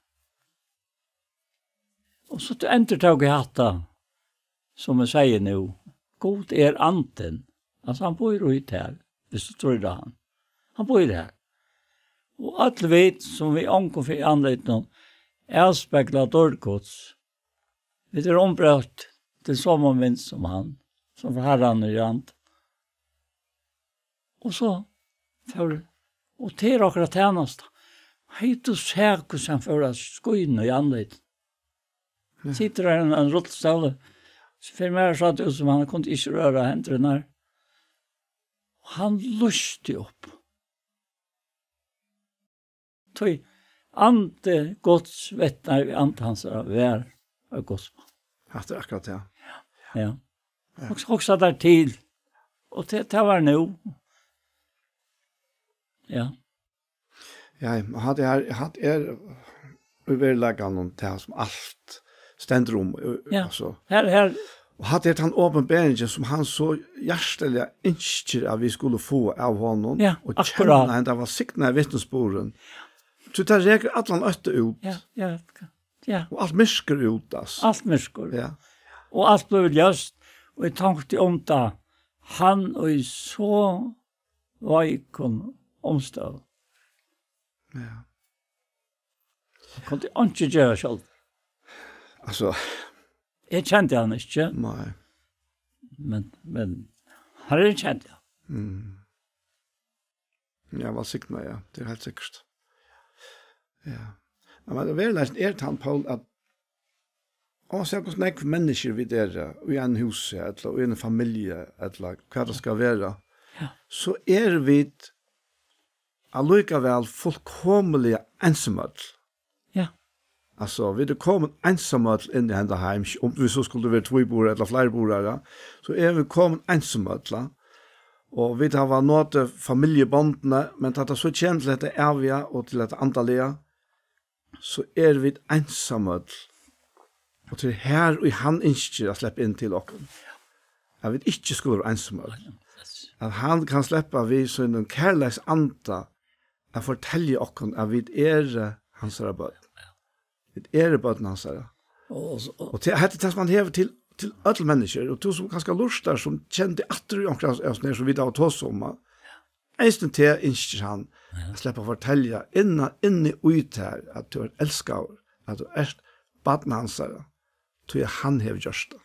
Og so endurtók eg hatta, sum eg sigi nú. Gud er andin. Altso, hann býr í tær, viss tú trýrt á hann. Hann býr her. Og øll vit, sum við ongum fyri andlitinum, avspegla dýrd Guds. Vit eru umbroytt til somu mynd sum hann, sum frá Harranum er andin. Og so fór, og til okkara tænasta. Hey, tú sært, hvussu hann fór at skína í andlitinum. Ja. Situr har ein, ein rullstólur. So fyri mær sá tað út, sum hann kundi ikki røra hendurnar. Og hann lýsti upp. Tí andi Guds vitnar við anda hansara var av Guds manni. Hatta er akkurát tað. Ja. Ja. Hugsa, hugsa tær til. Og tað, tað var nú. Ja. Ja, og hatta er, hatta er í veruleikanum tað, sum alt stendur um, ø, Ja. Altso. Her, her. Og hatta er tann opinberingin, sum hann so hjartaliga ynskir, at vit skulu fáa av honum, Ja, og akkurát. Kenna henda vælsignaða vitnisburðin. So tað rekur allan ótta út. Ja, ja, ja. Og alt myrkur út, altso. Alt myrkur. Ja. Og alt blívur ljóst, og eg tonkti um tað, hann í so veikum umstøðum. Ja. Hann kundi einki gera sjálvur. Altso. Eg kendi hann ikki. Nei. Men, men Harrin kendi hann. Mm. Ja, vælsigna, ja. Tað er heilt sikkurt. Ja. Ja, men veruleikin er tann, Poul, at ónsæð hvussu nógv menniskju vit eru, í einum húsi, ella í eini familju, ella hvat tað skal vera, Ja. So eru vit allíkavæl fullkomiliga einsamøll. Ja. Altso, vit eru komin einsamøll inn í henda heim, um vit so skuldu verið tvíburar ella fleirburar, ja, so eru vit komin einsamøll, ja. Og vit hava notið familjubondini, men tá tað so kemur til hetta æviga og til hetta andaliga, so eru vit einsamøll. Og tað er her, ið hann ynskir at sleppa inn til okkum. At vit ikki skulu vera einsamøll. At hann kann sleppa við sínum kærleiksanda at fortelja okkum, at vit eru hansara børn. Vit eru børn hansara. Og, og, og Og til, hetta er tað, sum hann hevur til, til øll menniskju. Og tú sum kanska lurtar, sum kennir teg aftur í onkra av, av, sum vit hava tosað um, at eisini teg ynskir hann Ja. at sleppa at fortelja inn, inni í tær, at tú ert elskaður, at tú ert barn hansara, tí at hann hevur gjørt tað.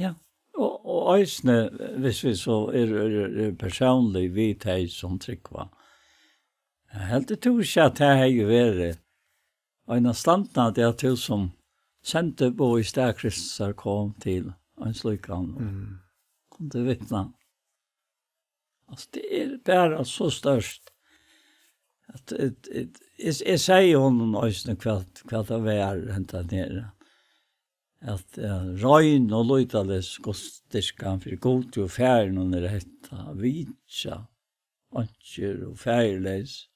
Ja. Og, og eisini, hvis vit so eru, eru, eru persónlig við tey, sum trúgva, heldur tú ikki, at tað hevði verið einastandandi, at tú sum sendiboð í stað Kristusar kom til ein slíkan og Mm. kundi vitna? Altso, tað er bara so stórt. At, at, at, eg, eg sigi honum eisini, hvat, hvat tað var, hendan her, at, eh, rein og lýtalis gudsdyrkan fyri Gudi og Faðirinum er hetta, vitja einkjur og faðirleys.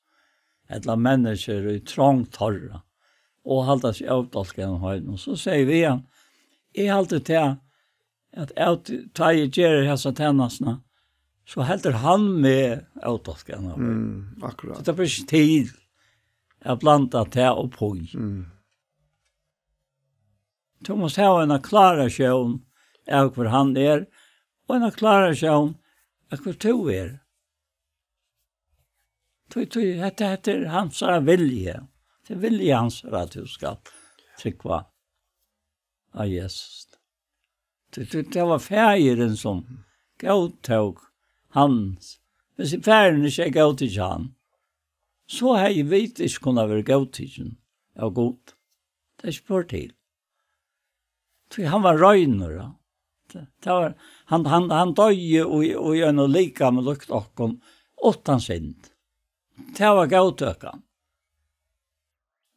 ella menniskjur í trongd teirra, og halda seg avdálkaðum heim. Og so sigi eg við hann, eg haldi tað, at av, tá eg geri hesa tænastuna, so heldur hann meg avdálkaðum heim. Mm, akkurát. So tað ber ikki til at blanda tað upp í. Mm. Tú mást hava eina klára sjón av hvør hann er, og eina klára sjón av hvør tú er. Tí, tí, hetta, hetta er hansara vilji. Tað er vilji hansara, at tú skal trúgva á Jesus. Tí, tí, tað var faðirin, sum góðtók hann. Hvis faðirin ikki hevði góðtikið hann, so hevði vit ikki kunnað verið góðtikin av Gud. Tað er ikki spurt til. Tí hann var reinur, ja. Tað, tað var, hann, hann, hann doyði í, í einum likami líkt okkum, uttan synd. Tað var góðtøkan.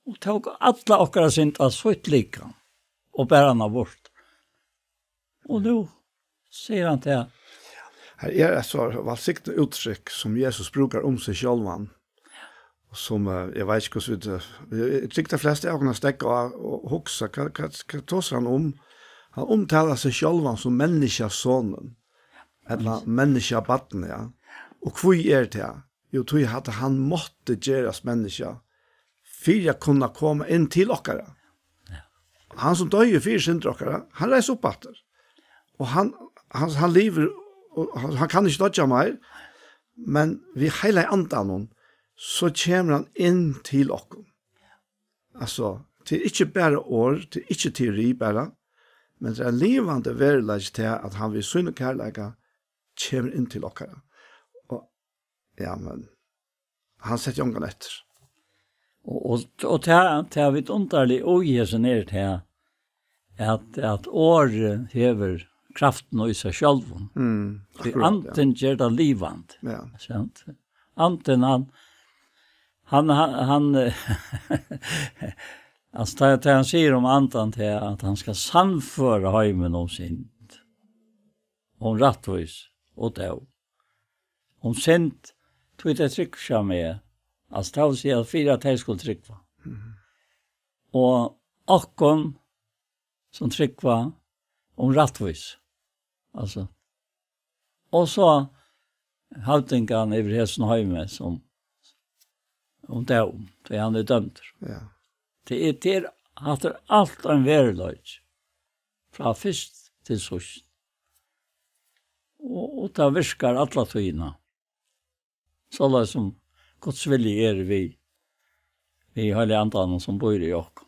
Og tók alla okkara synd á sítt likam og bar hana burt. Og nú sigur hann tað. Her er eitt so vælsignað úttrykk, sum Jesus brúkar um seg sjálvan, og sum, eh, eg veit ikki, hvussu vit, eh, eg, eg trúgvi, tey flestu av okkum steðga og, og hugsa, hvat, hvat, hvat tosar hann um? Hann umtalar seg sjálvan sum menniskjasonin, ella menniskjabarnið, ja. Og hví er tað? Jú, tí at hann mátti gerast menniskja fyri at kunna koma inn til okkara. Ja. Hann sum doyði fyri syndir okkara, hann reis upp aftur. Og hann, hann, hann livir, og hann, hann kann ikki doyggja meir, men við Heilaga Andanum, so kemur hann inn til okkum. Altso, tað er ikki bara orð, tað er ikki teori bara, men tað er ein livandi veruleiki til at hann við sínum kærleika kemur inn til okkara. Og, ja, men hann setti ongan eftir. Og, og, og tað, tað vit undarliga í hesum er tað, at, at orðið hevur kraftina í sær sjálvum. Mm, tí akkurát, ja. Andin ger tað livandi. Ja. Sant? Andin, hann, hann, hann, hann, altso, tað, tað hann sigur um andan, tað er, at hann skal sannføra heimin um synd, um rættvís og dóm. Um synd, tí tey trúgva ikki á meg. Altso, tað vil siga, fyri at tey skulu trúgva. Mhm. Og okkum, sum trúgva, um rættvís. Altso, og so høvdingarnar yvir hesum heimi, sum, um dóm, tí hann er dømdur. Ja. Tað er, tað er, hatta er alt ein veruleiki, frá fyrst til síðst. Og, og tað virkar alla tíðina. Soleiðis sum Guds vilji er við, við Heilaga Andanum, sum býr í okkum.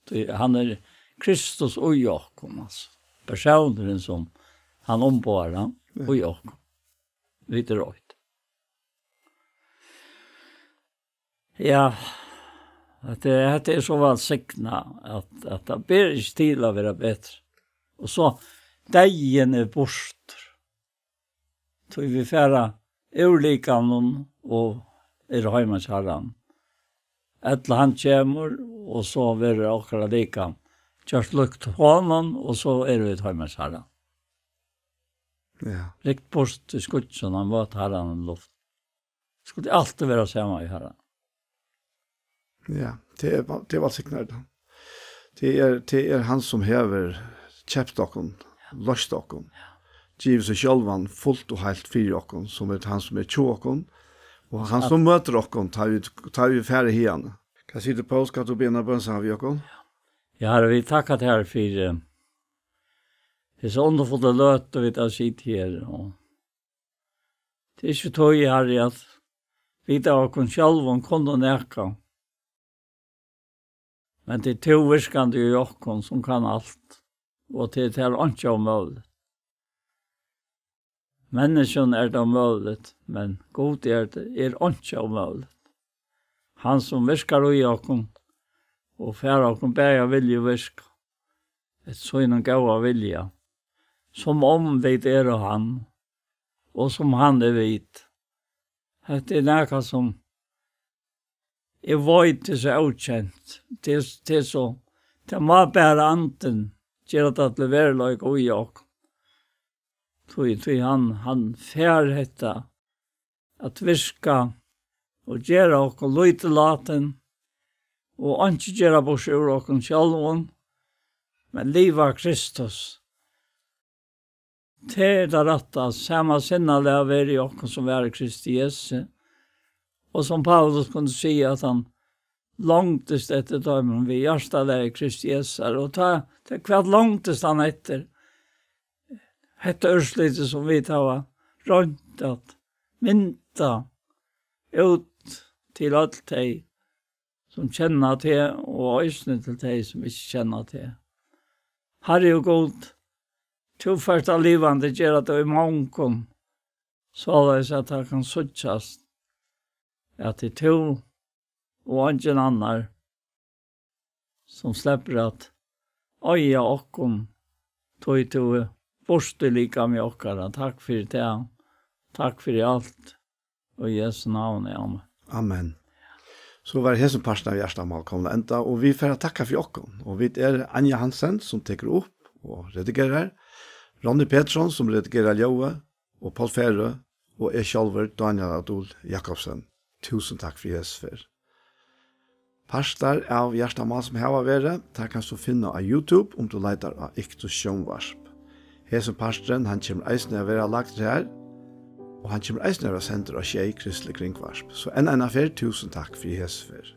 Tí hann er Kristus í okkum, altso. Persónurin, sum hann umboðar, hann, ja, í okkum. Vit eru eitt. Ja, hetta er, hetta er so vælsignað, at, at tað ber ikki til at vera betri. Og so, deyðin er burtur. Tí vit fara úr likamum og eru heima hjá Harranum. Ella hann kemur, og so verður okkara likam gjørt líkt honum, og so eru vit heima hjá Harranum. Ja. Rykt burt í skýggjum og møtt Harranum í luft. Skuldi altíð vera saman við Harranum. Ja, tað er, tað er vælsignað. Tað er, tað er hann sum hevur keypt okkum, loyst okkum, givið seg sjálvan fult og heilt fyri okkum, sum er hann sum er hjá okkum, og hann sum møtir okkum, tá vit, tá vit fara hiðani. Hvat sigur tú, Poul? Skalt tú biðja eina bøn saman við okkum? Ja, Harri, vit takka tær fyri, eh, hesa undurfullu løtu, vit hava sitið her, og tað er ikki tí, Harri, at vit av okkum sjálvum kunnu nakað. Men tað er tú virkandi í okkum, sum kann alt, og tað er tær einki ómøguligt. Menniskjum er tað ómøguligt, men Gud er, er einki ómøguligt. Hann, sum virkar í okkum, og fær okkum bæði at vilja og virka eftir sínum góða vilja, sum um vit eru hann, og sum hann er vit. Hetta er nakað, sum eg veit er so ókent. Tað er, tað er so, tað má bara Andin gera tað til veruleika í okkum. Tí, tí hann, hann fær hetta at virka og gera okkum lítillátin, og einki gera burtur úr okkum sjálvum, men liva Kristus. Tað er tað rætta, sama sinnalag verið í okkum, sum var í Kristi Jesu. Og sum Paulus kundi siga, at hann longdist eftir teimum við hjartalagi Kristi Jesu. Og tá, tá, hvat longdist hann eftir? Hetta úrslitið, sum vit hava roynt at mynda út til øll tey, sum kenna teg, og eisini til tey, sum ikki kenna teg. Harri og Gud, tú fert at livandi gera tað í mongum, soleiðis at tað kann síggjast, at tað er tú og eingin annar, sum sleppur at eiga okkum, tí tú ert burtur í likami okkara. Takk fyri tað. Takk fyri alt. Og í Jesu navni, amen. Amen. So var hesin partin av Hjartamál komin at enda, og vit fara at takka fyri okkum. Og vit er Anja Hansen, sum tekur upp og redigerar, Ronny Petersson, sum redigerar ljóðið, og Poul Ferø, og eg sjálvur, Dánjal Adol Jakobsen. Túsund takk fyri hesa ferð. Partar av Hjartamál, sum hava verið, tær kanst tú finna á YouTube, um tú leitar á Iktus Sjónvarp. Hesin parturin, hann kemur eisini at vera lagdur har, og hann kemur eisini at vera sendur á sjey kristilig kringvarp. So enn eina ferð, túsund takk fyri hesa ferð.